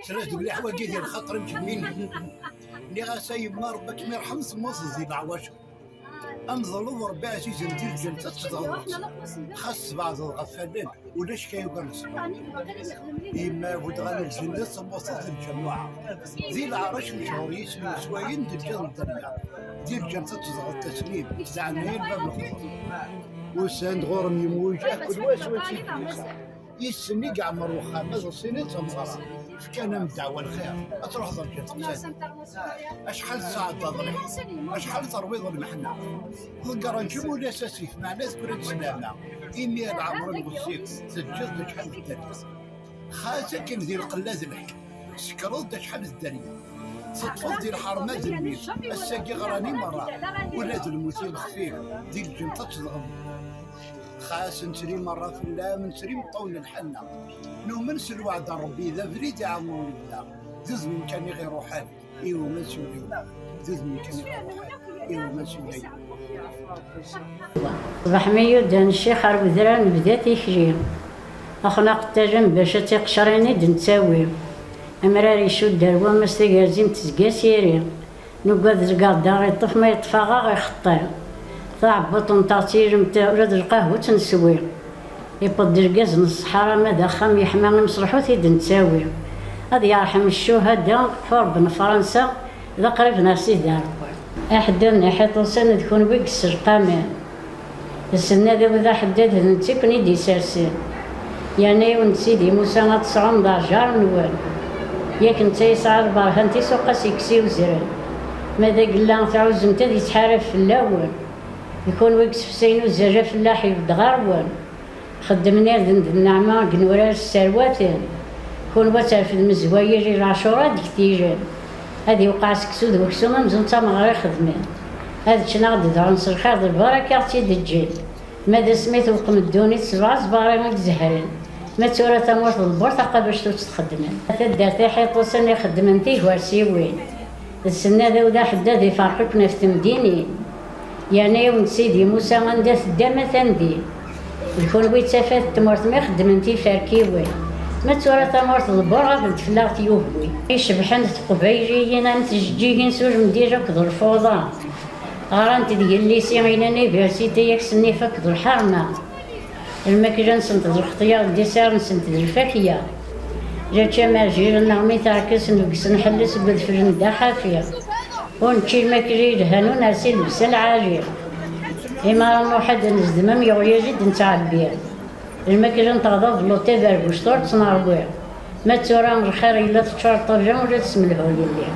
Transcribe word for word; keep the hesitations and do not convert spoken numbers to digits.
Sras-d mliḥ wagi di lxaṭer imejmin. Nniɣ-as a yemma, Rebbi ad kem-irḥem, semmuseḍ di leɛwacer. Ameḍlub Rebbi ɛzizen di lǧennet ad tezdeɣeḍ. Xas tbeɛdeḍ ɣef wallen, ulac kra yugaren ssmaḥ. Yemma budɣa n lǧennet, semmuseḍ di lǧamuɛa. Di leɛrac n cchur yisem yeswayen d lǧennet dderya. Di lǧennet ad tezdeɣeḍ taslim, zeɛnayen bab lxeṭr. Usan-d ɣur-m yemwuj akked wass wass i d-yusa. Yes-sen i yeɛmer wexxam, ad ɣ-sini d tamẓaẓ. Fkan-am ddeɛwa lxir, ad truḥeḍ ar lǧennet. Acḥal tesɛeddaḍ lḥir, acḥal terwiḍ lmeḥna. Ḍeggren-kem ula s asif, meɛna tegra-d sslam. Imi ad ɛemren ɣef-s, teǧǧiḍ-d acḥal n dderya. Xas akken di lqella d lḥir, tsekreḍ-d acḥal n dderya. Teṭṭfeḍ di lḥerma d lmil, ass-agi ɣran i merra, ula d lmut i lexfif, di lǧennet ad tezdeɣeḍ. Xas nettri merra fell-am, nettri meṭṭawen n lḥanna. Numen s lweɛd n Rebbi, d abrid iɛemren lebda. D udem kan i ɣ-iruḥen, iwumi ad s-ulayen. D udem kan i ɣ-iruḥen, iwumi ad s-ulayen. Ṣbeḥ mi yudan ccix ar wedrar nebda tikli. Axnaq ṭṭajen bac ad tiqecrin i d-nettawi. Amrar icudd ar wammas, tagerzint tezga s iri. Nugad zgaɣ daɣ iṭṭef, ma yeṭṭef-aɣ aɣ ixeṭṭi. Taɛebbuṭ-nteɣ d tilemt, ula d lqahwa ur tt-neswi. Iwweḍ-d urgaz n ṣṣḥara, ma d axxam yeḥma, imṣelḥut i d-nettawi. Ad yerḥem ccuhada, ḥurben Fransa, d aqrib neɣ Sidi Ṛebbi. Aḥeddad n Iḥiṭusan d kunwi i yesselqamen. D sennad-iw d aḥeddad, d netta i ken-id-isersen. Yerna-yawen-d Sidi Musa ad tesɛum d aɛjar-nwen. Yak netta yesɛa lberhan, tisuqas yekkes i uzrem. Ma d agella tɛuzzem-t ad yettḥarab fell-awen. D kunwi i yessefsayen uzzal afellaḥ ibedd ɣer-wen. Xeddmen irden d nneɛma, deg nurar sserwaten. Kunwi ad terfdem zzwayir i lɛacura deg tilen. Ad iwqeɛ seksu d weksum amzun d tameɣra i xedmen. Ad ččen-aɣ-d daɣen s lxir d lbaraka i ɣ-tt-id-ǧǧen. Ma d asmi tewqem ddunit, sebɛa ẓbari i izehren. Ma d tura tamurt n lbur, taqabact ur tt-txeddmen. Taddart Iḥiṭusan ixeddmen tigersiwin. D sennad-iw d aḥeddad iferq-iken ɣef temdinin. Yerna-yawen-d Sidi Musa, anda teddam atan din. D kunwi d tafat n tmurt mi xeddmen tiferkiwin. Ma d tura tamurt n lbur, ɣaben-d fell-aɣ tyuhwi. Icebḥen d teqbayliyin am tjeǧǧigin s ujmedij akked lfuḍa. Ɣrant deg yellisi, i université, yak s nnif akked lḥerma. Lmakla-nsent d lxeṭya, ddiṣir-nsent d lfakya. Lačča merjil-nneɣ mi teɛkes, nbeggsen ḥelli seg udfel n Dda Ḥafi. Ur nečči lmakla yelhan, ur nersi llebsa lɛali. Imara n uḥad nezdem am yeɣyal i d-nettɛebbi. Lmakla n teɣda d luṭi, berbuct ur tt-nerwi. Ma d tura lxir yella, teččur ṭṭabla ula d smelhu yelli.